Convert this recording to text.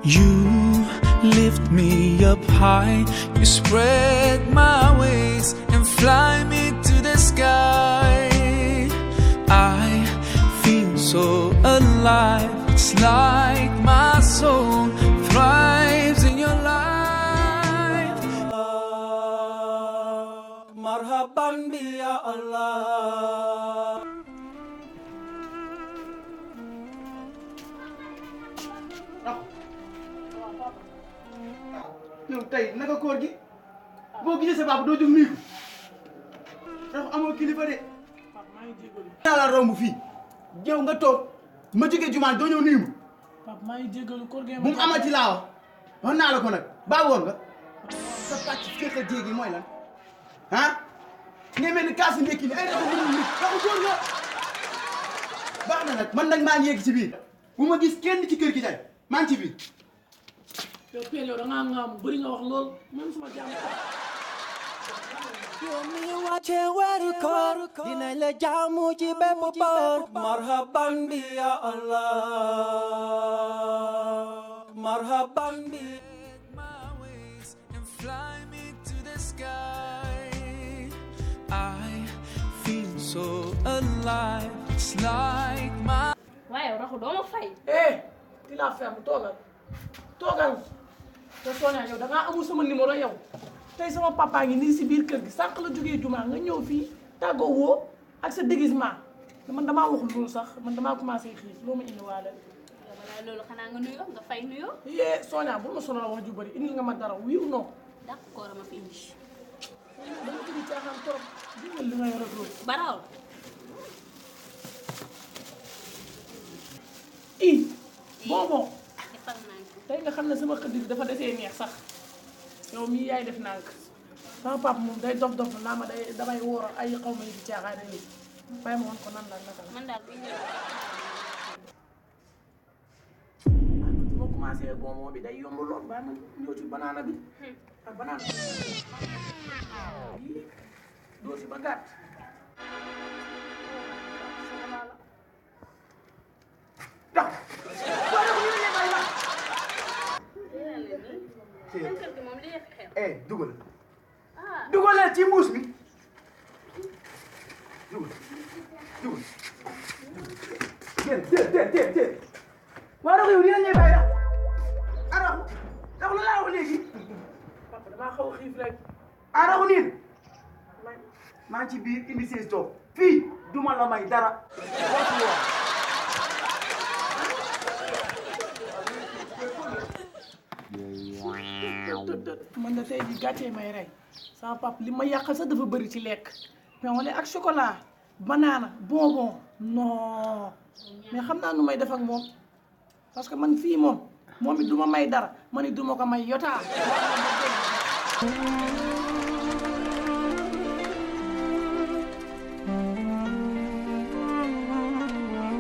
You lift me up high, you spread my wings and fly me to the sky. I feel so alive, it's like my soul thrives in your life. Marhaban bi ya Allah. yow tey naka koor gi boo gisee sa papa doo jóg nuyu ko ndax amoo kilifa de. naa la romb fii yow nga toog ma jógee jumaan doo ñëw nuyu ma. papa maa ngi jégalu koor gi bu mu amati laa wax naa la ko nag baa woon nga sa pàcc féex a jéegi mooy lan ah nga mel ni kaasi ndekki ni ay dafa mënul nit waxu góor nga baax na nag man nag maa ngi yegg ci biir bu ma gis kenn ci kër gi tey maa ngi ci biir. yow Pell yow da ngaa ngaam bëri nga wax lool même suma jàmm. yow mi wàcce weeru koor dinañ la jaamu ci bépp boor. marhaban bi ya Allah marhaban bi. My wings and fly me to the sky. I feel so alive, it's like my. waaye raxu doo ma fay. di la ferme toogal te Sonia yow da ngaa amul sama numéro yow tey sama papa ngi nii si biir kër gi sànq la jógee jumaa nga ñëw fii tàggoo woo ak sa déguisement man damaa waxul loolu sax man damaa commencé xiif loo ma indiwaale. yow balaa loolu xanaa nga nuyoo nga fay nuyoo. Sonia bul ma sonal wax ju bëri indi nga ma dara oui ou non. d'accord ma fi indi. dama ci di caaxaan trop li nga yor ak loolu. baraw. bon. defal naa ko. tey nga xam ne sama xëdd bi dafa desee neex sax yow mii yaay def nànk sama papa moom day dof naa ma damay wóor ay xaw ma yi di caaxaan ak lii bàyyi ma woon ko nan la naka la. man daal bu ñëwee. su ma commencé bonbon bi day yomb lool bàyyi ma ñëw ci banaana bi ak banaana yii doo si ba gàtt. dugal dugalal ci mbuus mi dugal déet waa raxu yow dina ñëw bàyyi araxu ndax lu laa wax léegi papa damaa xaw a xiif rek. araxu niin maa ngi ci biir indi siis toog fii duma la may dara man na tey jii gàccee may rey sama papa li ma yàqal sax dafa bëri ci lekk mais wala ak chocolat banana bonbon non mais xam naa nu may def ak moom parce que man fii moom it du ma may dara man it du ma ko may yotaa